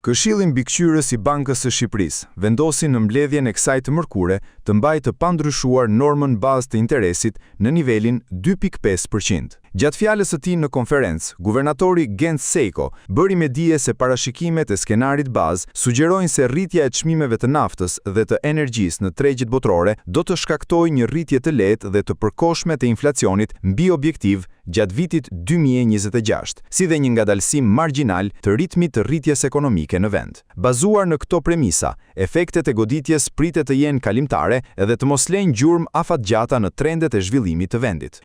Këshilli Mbikëqyrës i Bankës së Shqipërisë vendosi në mbledhjen e kësaj të mërkure të mbajë të pandryshuar normën bazë të interesit në nivelin 2.5%. Gjatë fjalës së tij në konferencë, guvernatori Genc Sejko bëri me dije se parashikimet e skenarit bazë sugjerojnë se rritja e çmimeve të naftës dhe të energjisë në tregjet botërore do të shkaktojë një rritje të lehtë dhe të përkohshme të inflacionit mbi objektiv gjatë vitit 2026, si dhe një ngadalësim margjinal të ritmit të rritjes ekonomike në vend. Bazuar në këto premisa, efektet e goditjes pritet të jenë kalimtare edhe të mos lejnë gjurmë afatgjata në trendet e zhvillimit të vendit.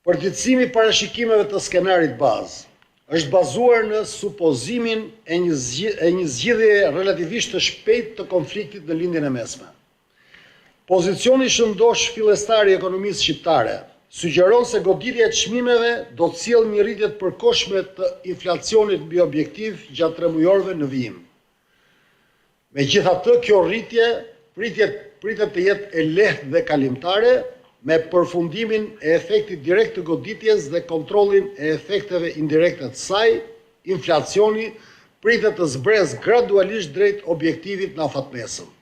Përditësimi i parashikimeve të skenarit bazë është bazuar në supozimin e një e një zgjidhjeje relativisht të shpejtë të konfliktit në Lindjen e Mesme. Pozicioni i shëndoshë fillestar i ekonomisë shqiptare sugjeron se goditja e çmimeve do të sjellë një rritje të përkohshme të inflacionit mbi objektiv gjatë tremujorëve në vijim. Megjithatë, kjo rritje pritet pritet të jetë e lehtë dhe kalimtare, me përfundimin e efektit direkt të goditjes dhe kontrollin e efekteve indirekte të saj, inflacioni pritet të zbresë gradualisht drejt objektivit në afatmesëm.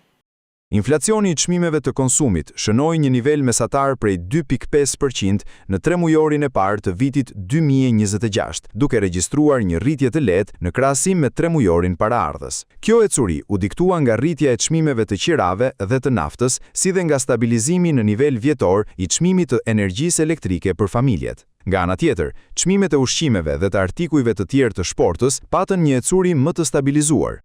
Inflacioni i çmimeve të konsumit shënoi një nivel mesatar prej 2.5% në tremujorin e parë të vitit 2026, duke regjistruar një rritje të lehtë në krahasim me tremujorin paraardhës. Kjo ecuri u diktua nga rritja e çmimeve të qirave dhe të naftës, si dhe nga stabilizimi në nivel vjetor i çmimit të energjisë elektrike për familjet. Nga ana tjetër, çmimet e ushqimeve dhe të artikujve të tjerë të shportës patën një ecuri më të stabilizuar.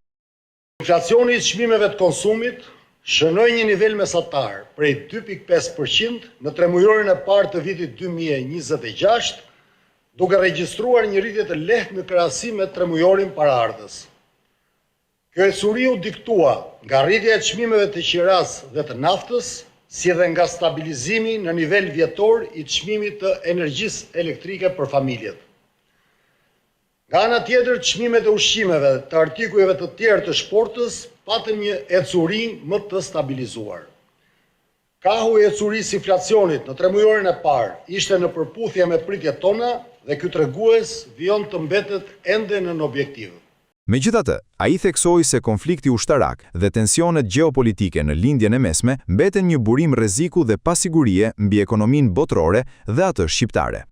Inflacioni i çmimeve të konsumit shënoi një nivel mesatar prej 2.5% në tremujorin e parë të vitit 2026, duke regjistruar një rritje të lehtë në krahasim me tremujorin paraardhës. Kjo ecuri u diktua nga rritja e çmimeve të qirasë dhe të naftës, si dhe nga stabilizimi në nivel vjetor i çmimit të energjisë elektrike për familjet. Nga ana tjetër, çmimet e ushqimeve të artikujve të tjerë të shportës patën një ecuri më të stabilizuar. Kahu i ecurisë inflacionit në tremujorin e parë ishte në përputhje me pritjet tona dhe ky tregues vijon të mbetet ende nën objektiv. Megjithatë, ai theksoi se konflikti ushtarak dhe tensionet gjeopolitike në Lindjen e Mesme mbeten një burim rreziku dhe pasigurie mbi ekonominë botërore dhe atë shqiptare.